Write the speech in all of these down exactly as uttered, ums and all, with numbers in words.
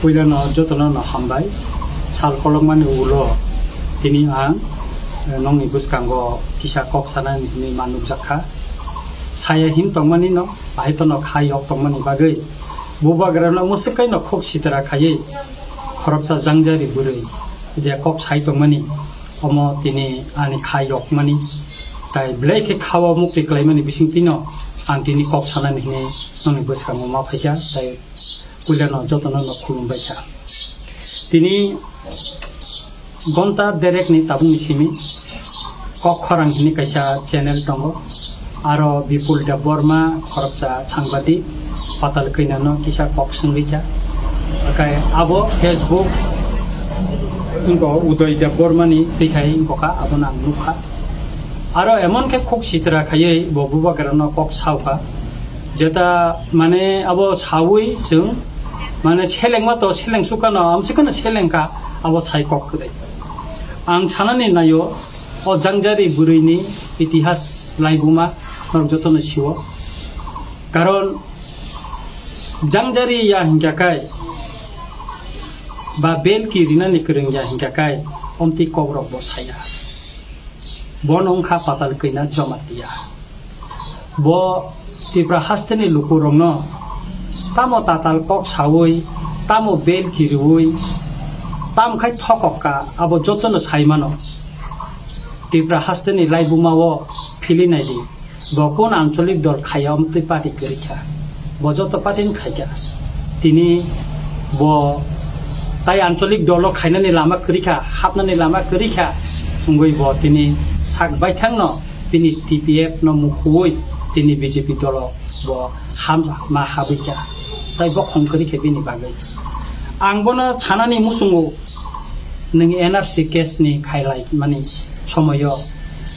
Puilano jotono no hambai. Sal kolokmani ulo tini ang, eh, nongni bwskango kisa kok sanani hinwi ma nukjak kha. Saya hin tongmani no, ahai tono kha yok tongmani bagwi bubagrano mwswk kaino khok sitra khaiwi khoroksa jangjari bwrwi je kok sai tongmani, omo tini ani kha yokmani. Tai belai khe kha o mukti kwlaimani bisingtwino ang tini kok sanani hinwi nongni bwskango ma phaikha. Tai puilano jotono no khulumbai kha. Tini gonta derekni tabukni simi Kok Khorang hwnwi kaisa channel tongo. Aro Bipul Debbarma khoroksa sangbadik Patal Keinano kisa kok swngwi kha. Akai abo Facebook wngkha Udoy Debbarmani twikhai wngkha, abono ang nukha. Aro emon khe khuk sitra khaiwi bo bubagrano kok saukha. Jeta mane abo saui chwng mane selengma to seleng sukano amsukano selengkha abo sai kok kwrwi. Ang sanani naio o jangjari bwrwini itihas laibuma norok jotono sio. Karon jangjari ya hinkha kai ba belki rinani kwrwng ya hinkha kai omtwi kokrok bo saya. Bono wngkha Patal Keina Jamatia. Bo Tripura hasteni lukurokno tamo tatal kok saui, tamo bel kiriui, tam khai thokok ka, abo jotono sai mano. Tripura hasteni laibuma o phili nai di. Bo kun ancholik dol khaiya, omtwi party kwrwi kha. Bo joto party ni khaikha. Tini bo tai ancholik dolo khainani lama kwrwi kha, hapnani lama kwrwi kha. Wngwi bo tini sak baithangno tini T P F no mukhuwi tini B J P dolo bo hamjakma habwi kha. Tai bokhong kwrwi kha bini bagwi. Ang bono sanani muchungo, nwng N R C case ni khailai mani somoyo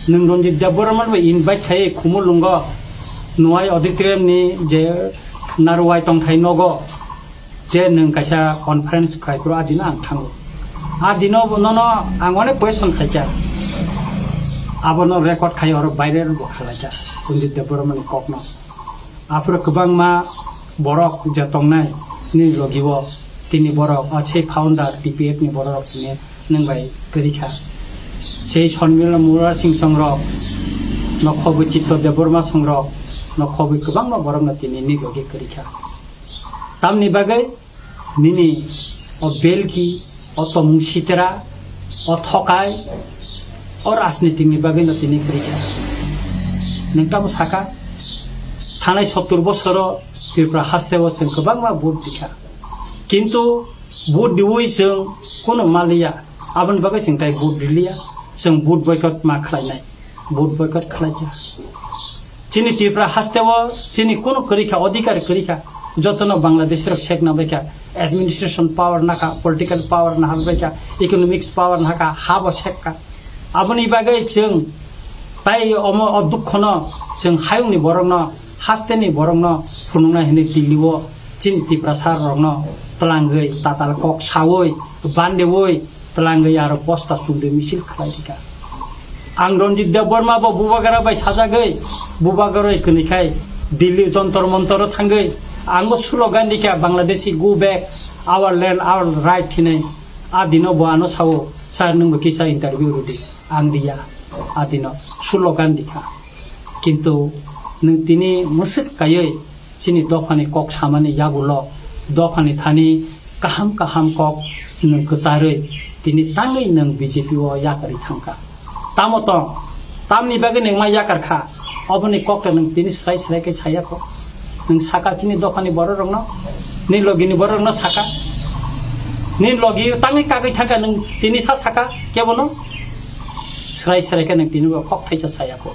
nwng Ranjit Debbarma bai invite khai Khumulwngo Nuai auditorium ni je Naruwai tongthai nogo je nwng kaisa conference khai phuru a dino ang thango. A dino bo nono ang onek question khaikha. Abono record khai oro viral bo khalaikha Ranjit Debbarma ni kokno. Aphuru kwbangma borok je tongnai ni logi o tini borok, o sei founder T P F ni borok tini nwng bai kwrwi kha. Sei Sonmila Mura Singh songrok, nokhobwi Chitto Debbarma songrok, nokhobwi kwbangma borokno tini ni logi kwrwi kha. Tamni bagwi nini o belki, o tomung sitra, o thokai, o rajnitik ni bagwi no tini kwrwi kha. Nwng tamo saka, thanai sottur bosoro Tripura haste o chwng kwbangma vote rikha. Kintu vote riui chwng kunu maliya, aboni bagwi chwng tai vote riliya, chwng vote boycott ma khlainai. Vote boycott khlaikha. Chini Tripura haste o chini kunu kwrwi kha, odhikar kwrwi kha. Jotono Bangladesh rok sekna bai kha, administration power nakha, political power naha bai kha, economics power nakha, ha bo sek kha. Aboni bagwi chwng tai omo o dukhono chwng hayungni borokno, hasteni borokno phunukna hinwi Delhi o chini Tiprasa rokno twlangwi tatal kok saui, bandeui, twlangwi aro bosta chumri misil khlai rikha. Ang Ranjit Debbarma bo Bubagra bai sajagwi, Bubagra bai kwnikhai Delhi Jantar Mantar o thangwi ang bo slogan rikha, Bangladeshi go back, our land, our right hinwi. A dino bo ano sao, sir, nwng bo kisa interview rwdi. Ang riya. A dino slogan rikha. Kintu nwng tini mwswk kaiwi chini dophani kok samani yagulo, dophani thani kaham kaham kok nwng kwcharwi tini tangwi nwng B J P o yakarwi thangkha. Tamo tong, tamni bagwi nwng ma yakar kha, oboni kokno nwng tini srai srai khe saya kho. Nwng saka chini dophani bororokno, ni logini bororokno saka, ni logi tangwi kagwi thangkha nwng tini sa saka kebono srai srai khe nwng tini bo kok thaisa saya kho.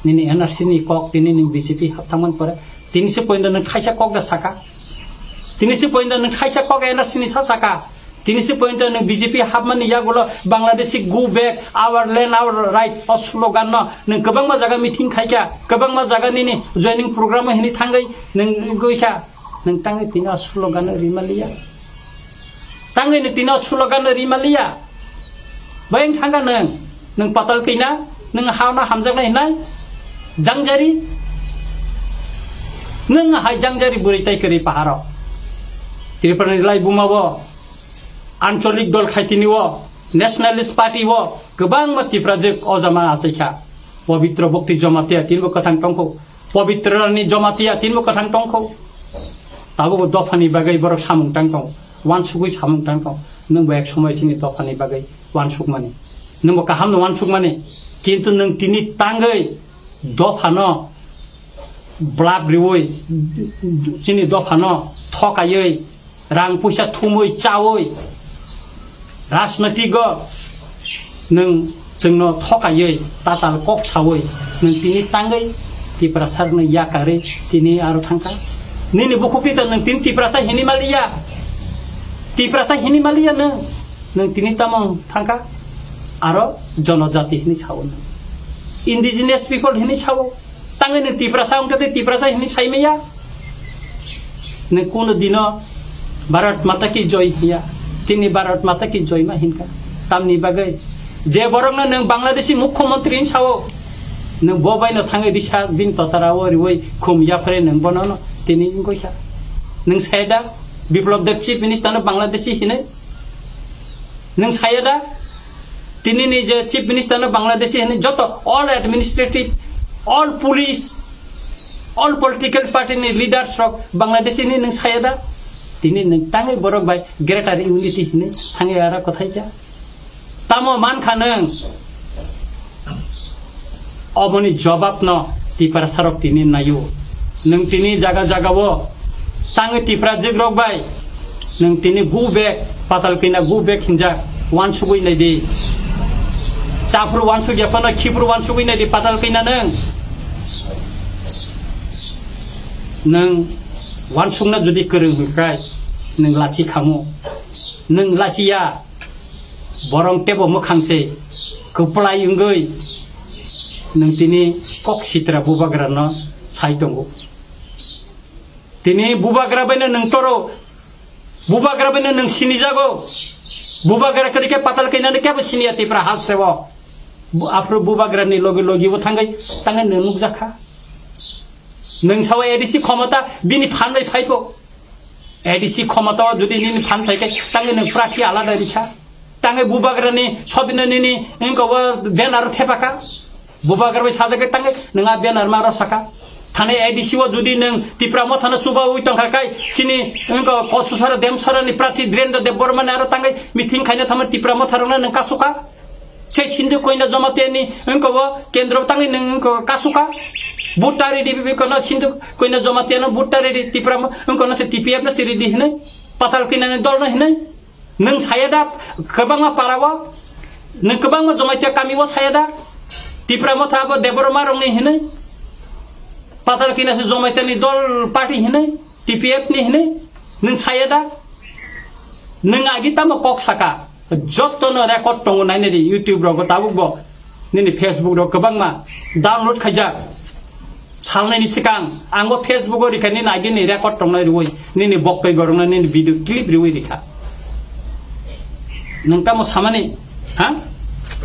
Nini N R C ni kok tini nwng B J P hap thangmani pore, tini se pointo nwng thaisa kok da saka. Tini se pointo nwng thaisa kok N R C ni sa saka. Tini se pointo nwng B J P hapmani yagulo Bangladeshi go back, our land, our right o slogan no nwng kwbangma jaga meeting khaikha, kwbangma jaga nini joining program o hini thangwi nwng gwi kha. Nwng tangwi tini o slogan no rimaliya. Tangwi nwng tini o slogan no rimaliya. Bayang thangkha nwng, nwng patal kina, nwng hauna hamjaknai hinai, jangjari, nwng hai jangjari bwrwi tai kwrwi paharo. Tripura ni lai buma bo Ancholik dol khaitini o, Nationalist Party o kwbangma Tiprajwk o jama achaikha. Pabitra Bhakti Jamatia tinbo kwthang tongkho. Pabitra ni Jamatia tinbo kwthang tongkho. Tabuk dophani bagwi borok samung tang tong, wansugwi samung tang tong. Nwngbo ek somoi chini dophani bagwi wansukmani. Nwngbo kahamno wansukmani. Kintu nwng tini tangwi dophano blab riwi, chini dophano thokaiwi, rang puisa thumwi chawi, rajnotigo nwng chwngno thokaiwi, tatal kok sawi, nwng tini tangwi Tiprasa rokno yakarwi tini aro thangkha. Nini bukhukni to nwng tini Tiprasa hini maliya. Tiprasa hini maliya nwng. Nwng tini tamo thangkha? Aro jonojati hini sao nwng. Indigenous people hini sao. Tangwi nwng Tiprasa wngkha tei Tiprasa hini saimaya. Nwng kuno dino Bharat Mata ki Joi hiya. Tini Bharat Mata ki Joi ma hinkha. Tamni bagwi je borokno nwng Bangladeshi Mukhyamantri hin sao, nwng bo baino thangwi risa bini totara o riwi khum yaphre nwng bono no tini wngkha. Nwng saida Biplab Deb Chief Minister no Bangladeshi hinwi. Nwng saya da? Tini ni je Chief Minister no Bangladeshi hinwi joto all administrative, all police, all political party ni leaders rok Bangladeshi hinwi nwng saya da? Tini nwng tangwi borok bai greater unity hinwi thangwi aro kwthai kha. Tamo mankha nwng? Oboni jobab no Tiprasa rok tini naio. Nwng tini jaga jaga o tangwi Tiprajwk rok bai nwng tini go back, Patal Kanya go back hinjak, wansugwi nai di. Chaphuru wansuk ya phano khiphuru wansugwi nai di Patal Kanya nwng. Nwng wansukna jodi kwrwng hwnkhe nwng lachi khamu. Nwng lachiya. Borong tebo mwkhang se kwplai wngwi nwng tini kok sitra bubagra no sai tongo. Tini bubagra bai no nwng toro, bubagra bai no nwng sinijago. Bubagra kwrwi khe Patal Kanya no kebo siniya Tipra haste bo. Bu-, aphuru bubagra ni logi logi bo thangwi, thangwi nwng nukjakha. Nwng sawa A D C khomota bini phan bai phaipo. A D C khomota o jodi nini phan phaikhe, tangwi nwng prarthi alada rikha. Tangwi bubagrani sobino nini wngkha o banner thepakha. Bubagra bai sajagwi tangwi nwng a banner ma rosakha. Thani A D C o jodi nwng Tipra Mothano chubaui tongkha kai, chini wngkha o Kosusara Demsarani prarthi Dhirendra Debbarmani aro tangwi meeting khaina thangma Tipra Motharokno nwng kasukha. Se Sindhu Koina Jamatia ni wngkha o kendro tangwi nwng wngkha o kasuka. Vote ta ridi bibhi kono Sindhu Koina Jamatia no vote ta ridi Tipra mo-, wngkha no se T P F no se ridi hinwi. Patal Kanya ni dol no hinwi. Nwng saya da kwbangma para o. Nwng kwbangma Jamatia kami o saya da. Tipra Motha bo Debbarma rok ni hinwi. Patal Kanya se Jamatia ni dol party hinwi. T P F ni hinwi. Nwng saya da. Nwng agi tamo kok saka. Jotono record tongo nainai di YouTube rogo tabuk bo. Nini Facebook rok kwbangma download khaijak. Salnai ni sikang ang bo Facebook o rikha nini agi ni record tongnai rwi nini boktoi borokno nini video clip rwi rikha. Nwng tamo samani, ha?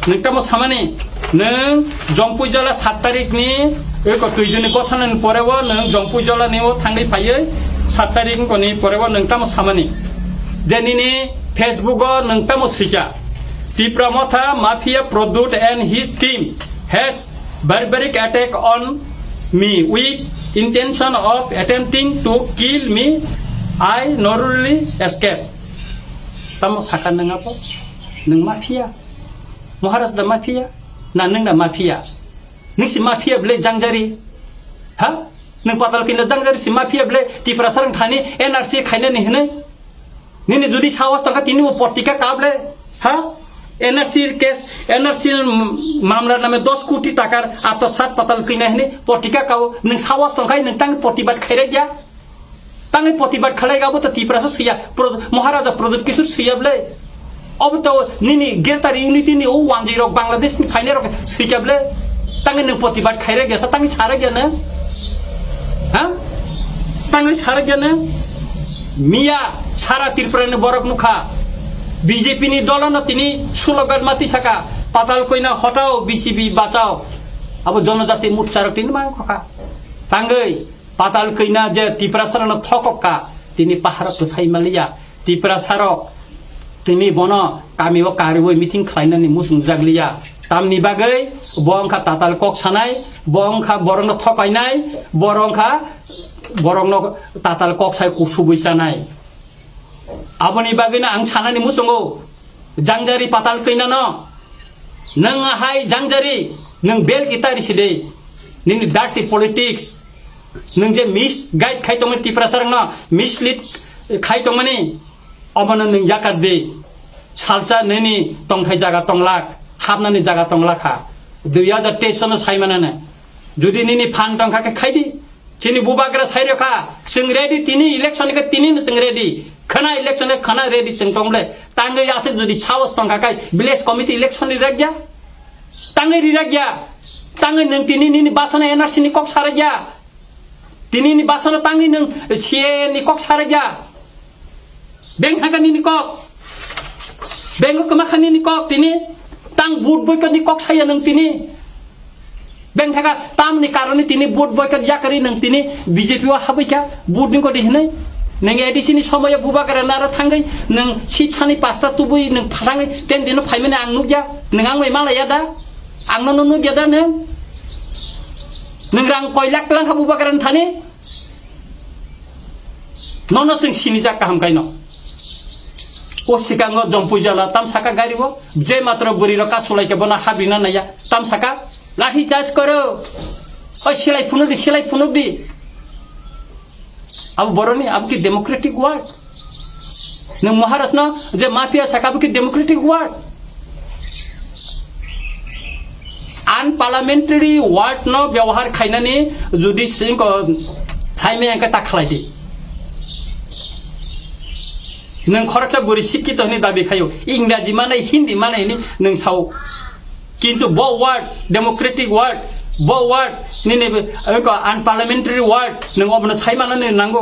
Nwng tamo samani, nwng Jompuijala sat tarik ni, eko twi juni gothana ni pore o nwng Jompuijala ni o thangwi phaiwi sat tarik ni pore o nwng tamo samani. Je nini Facebook o nwng tamo swikha, Tipra Motha Mafia Pradyut and his team has barbaric attack on me with intention of attempting to kill me. I narrowly escaped. Tamo saka nwng abo? Nwng mafia? Maharaj da mafia? Na nwng da mafia? Nwng si mafia bwle jangjari? Ha? Nwng Patal Kanya jangjari si mafia bwle Tiprasa rang thani N R C khainani hinwi? Nini jodi sahos tongkha tini bo portika kable, ha? N R C case, N R C mamla name dos koti takar ato sat Patal Kanya hinwi portika kao, nwng sahos tongkhai nwng tang portibad khairek ya? Tangwi portibad khalai abo to Tiprasa siya, Pro-, Maharaja Pradyut Kishore siya bwle. Obo to nini Greater Unity ni o wanjwi rok Bangladesh ni phainai rok sikya bwle. Tangwi nwng portibad khairek ya sa, tangwi sarek ya nwng? Ha? Tangwi sarek ya nwng? Miya sara Tripura ni borok nukha. B J P ni dolo no tini slogan mati saka, Patal Kanya hatao, B J P bachao. Abo Jonojati Morcha rok tini mang kokha. Tangwi Patal Kanya je Tiprasa rok no thokok ka, Tini paharo kwsai maliya. Tiprasarok tini bono kamio kariwi meeting khlainani muchungjak liya. Tamni bagwi bo wngkha tatal kok sanai, bo wngkha borokno thopainai, boro wngkha borokno tatal kok sai kusubwi chanai. Aboni bagwino ang sanani muchungo, jangjari patal twinano, nwng ahai jangjari, nwng bel gitari side, nini dirty politics, nwng je misguide khai tongmani Tiprasarokno, mislead khai tongmani, omono nwng yakar di, salsa nini tongthai jaga tonglak, hapnani jaga tonglakha, dui hajar teis sono saimanane, judi nini phan tongkha khe khaidi, Chini bubagra sai rokha, chwng ready tini election khe tini no chwng ready. Khana election khe khana ready chwng tong ble. Tangwi aswk jodi sahos tongkha khai village committee election ri rakya. Tangwi ri rakya. Tangwi nwng tini nini basana N R C ni kok sarakya. Tini ni basana tangwi nwng C A A ni kok sarakya. Beng thangkha nini kok. Beng kwma kha nini kok tini. Tang vote boycott ni kok saya nwng tini. Beng thangkha tamni karoni tini vote boycott yakarwi nwng tini B J P o habwi kha vote ni kodi hinwi. Nwng A D C ni somoyo bubagra naro thangwi nwng sitani pasta tubui nwng phatangwi ten dino phaimani ang nukya. Nwng ang bai malaya da? Ang nono nukya da nwng? Nwng rang koi lakh lang kha bubagra ni thani? Nono chwng sinijak kaham kaino. O sikango Jompui jala tam saka gari o, je matro bwrwi rok kasulai khe bono habina naya, tam saka, "Lathi charge koro, oi silai phunuk di, silai phunuk di." Abo boroni, abo ki democratic word? Nwng Maharashtra je mafia saka, abo ki democratic word? Unparliamentary word no byabahar khainani jodi singko saimaya hwnkhe ta khlai di. Nwng khoroksa bwrwi sikkito hwnwi dabi khaio, Ingraji manai, Hindi manai hwnwi nwng sao. Kintu bo word, democratic word, bo word nini, eh, unparliamentary word, nwng obono saimanani nango.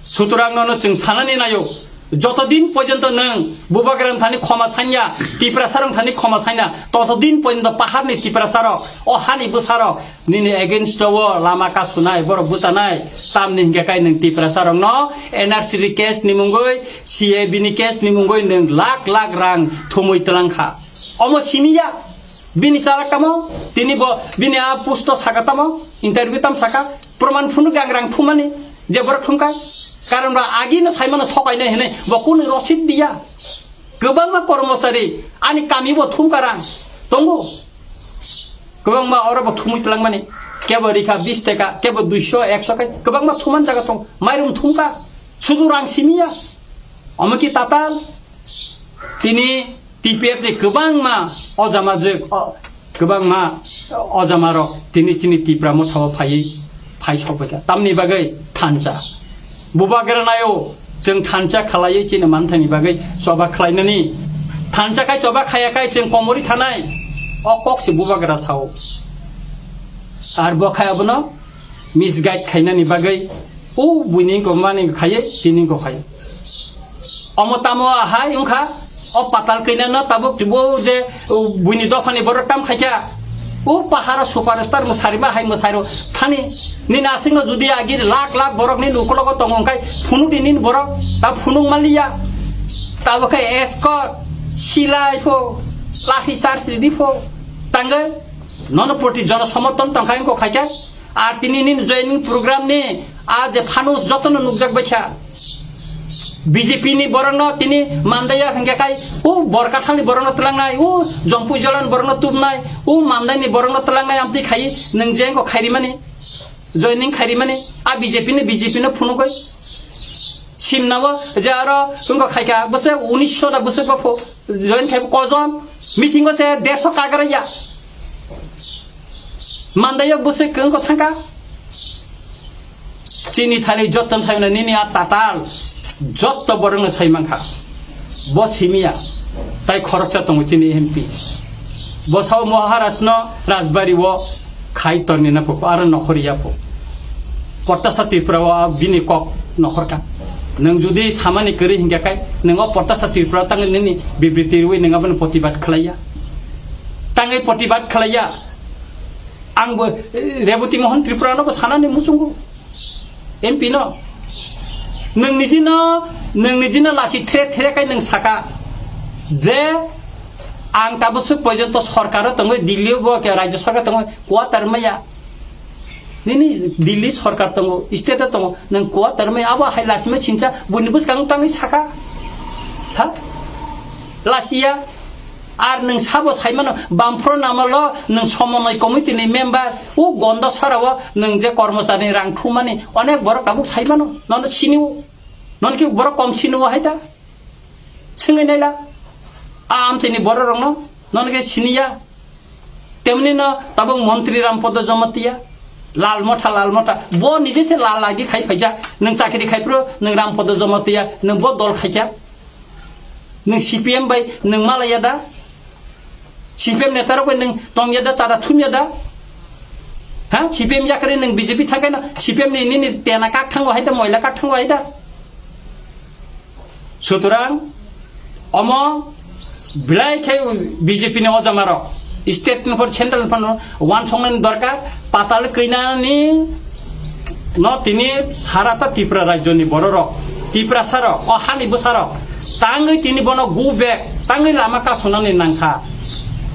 Sutorang nono chwng sanani naio, jotodin porjonto nwng bubagrang thani khoma sanya, Tiprasarang thani khoma sanya, totodin porjonto paharni Tiprasarok, o hani bwsarok nini against o lama kasunai, borok bwchanai, tamni hinkhe kai nwng Tiprasarokno N R C ni case ni mungwi, C A B ni case ni mungwi nwng lakh lakh rang thumwi twlang kha. Omo simiya, bini chalak tamo, tini bo, bini a post o saka tamo, interview tam saka, proman phunuk ang rang thumani, je borok thumkha, karon ba agi no saimano thokainai hinwi, bo kunu rosid diya. Kwbangma kormosari, ani kami bo thumka rang, tongo. Kwbangma oro bo thumwi twlangmani, kebo rikha bis teka, kebo duiso, ekso kai, kwbangma thuman jaga tong, mairum thumka, sudu rang simiya. Omo ki tatal, tini T P F ni kwbangma ojama je, o, kwbangma ojama rok tini chini Tipra motha o phaiwi phai sok bai kha. Tamni bagwi thansa. Bubagra naio, chwng thansa khalaiwi chini manthani bagwi choba khlainani. Thansa khai choba khaya khai chwng komori thanai. O kok se bubagra sao. Ar bo khai abono misguide khainani bagwi o buini wngkha mani khaiye tini wngkha khai. Omo tamo ahai wngkha, o patal kainan no tabuk bo je, o buini dophani borok tam khaikha. O paharo superstar mwsarima hai mwsairo thani. Nini aswkno judi agi lakh lakh borok nini ukologo tongo wngkhai phunukdi nini borok, ta phunuk manliya. Tabuk khe escort, silai pho, lathi charge ridi pho, tangwi nono proti jono somorthon tongkhai wngkha khaikha. Ar tini nini joining program ni a je phano jotono nukjak bai kha. B J P ni borokno tini mandaya hingke kai, o Borkathal ni borokno twlangnai, o Jompui Jola ni borokno tubnai, o Mandai ni borokno twlangnai amtwi khai nwng jengko khairi mani, joining khairi mani, a B J P ni B J P no phunugoi. Simna o je aro wngko khaikha, bwswk unisho da bwswk bapho. Join khai kojon, meeting o se derso kagra ya. Mandai o bwswk kwng ko thangka. Chini thani jotto sai mano nini a tatal. Jotto borok no sai mankha. Bo simiya. Tai khoroksa tongo chini M P. Bo sao Maharaj no Rajbari o khai torni na poko aro nokhori ya po. Potasa Tripura o bini kok nokhor ka. Nwng judi samani kwrwi hinkhe kai, nwng o Potasa Tripura tangwi nini bibriti rwi nwng abono protibad khlaiya. Tangwi protibad khlaiya. Ang bo, eh, Reboti Mohan Tripura no bo sanani muchungo. M P no. Nwng nijino, nwng nijino lachi thre thre kai nwng saka je ang tabuk swk porjonto sorkaro tongwi, Delhi o bo khe rajyo sorkar tongwi, quarter maya. Nini Delhi sorkar tongo, state o tongo, nwng quarter maya, abo hai lachima chincha, buini bwskango tangwi saka. Ha? Lachiya. Ar nwng sabo saimano, Bamphro namalo nwng somonoi committee ni member, o gondo sarao nwng je kormochari rang thumani, onek borok tabuk saimano, nono siniwo. Nono ki borok kom siniwo hai da? Swngwi naila. A amchaini borok rokno, nono ke siniya. Temni no tabuk montri Rampodo Jamatia, Lal Motha, Lal Motha. Bo nije se lal lagi khai phaijak. Nwng chakri khai phuru, nwng Rampodo Jamatia, nwng bo dol khaijak. Nwng C P M bai nwng malaya da? C P M neta rok bai nwng tongya da, chara thumya da? Ha? C P M yakarwi nwng B J P thangkhe no C P M ni nini tena kak thango hai da, moila kak thango hai da? Sutorang omo belai khe B J P ni ojama rok state ni por central ni por wansoknani dorkar, patal keinani no tini sarata Tripura rajyo ni bororok, Tiprasa rok, o hani bwsarok tangwi tini bono go back tangwi lama kasunani nangkha.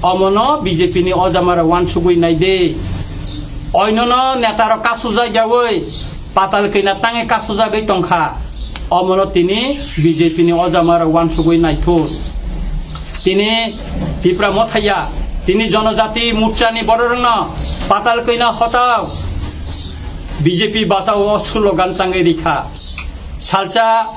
Omono B J P ni ojama rok wansugwi naide. Oinono neta rok kasujak yawi patal keina tangwi kasujagwi tongkha. Omono tini B J P ni ojama rok wansugwi naithur. Tini Tipra Mothaya, tini Jonojati Morcha ni bororokno patal keina hotao B J P bachao o slogan tangwi rikha. Salsa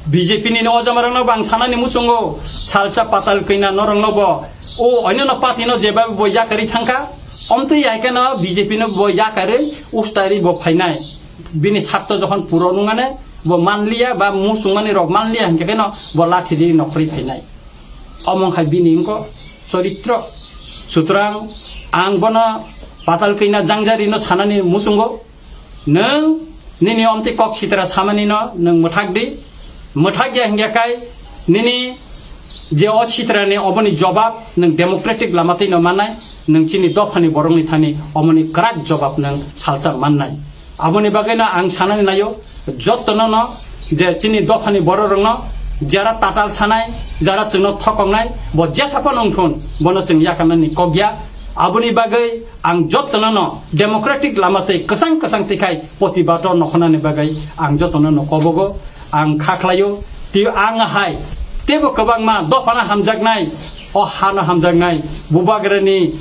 B J P ni ojama rokno bang sanani muchungo, salsa patal keina norokno bo o oinono party no jeba bo yakarwi thangkha, omtwi yaikeno B J P no bo yakarwi ustari bo phainai. Bini sarto jokhon puro nungane bo manliya ba muchungmani rok manliya hinkhe keno bo lathi di nokhorwi phainai. Omo khai bini wngkha choritro. Sutrang ang bono patal keina jangjari no sanani muchungo. Nwng nini omtwi kok sitra samani no nwng mwthak di. Mwthak ya hinkhe kai nini je o sitra ni oboni jobab nwng democratic lama twi no mannai, nwng chini dophani borok ni thani omoni kwrak jobab nwng salsa mannai. Aboni bagwi no ang sanani naio, jottono no je chini dophani borok rok no jara tatal sanai, jara chwngno thokoknai, bo jesa phano wngthun, bono chwng yakarnani kok ya. Aboni bagwi ang jottono no democratic lama tei kwchang kwchang twi khai protibad o nokhornani bagwi ang jottono no kobogo, ang kha khlaio. Tei ang hai teibo kwbangma dophano hamjaknai, o hano hamjaknai, bubagrani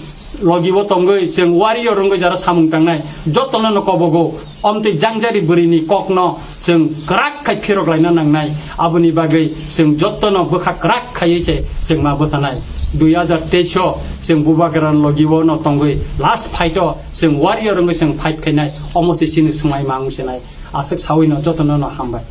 logi o tongwi chwng warrior wngwi jara samung tangnai, jottono no kobogo. Omtwi jangjari bwrwini kokno chwng kwrak khai phirok laina nangnai. Aboni bagwi chwng jottono bwkha kwrak khaiwi se chwng ma bwchanai. Dui hajar teis o chwng bubagrani logi o no tongwi last fight o chwng warrior wngwi chwng fight khainai. Omo se chini swmai ma wng sinai. Aswk sawi no jotono no hambai.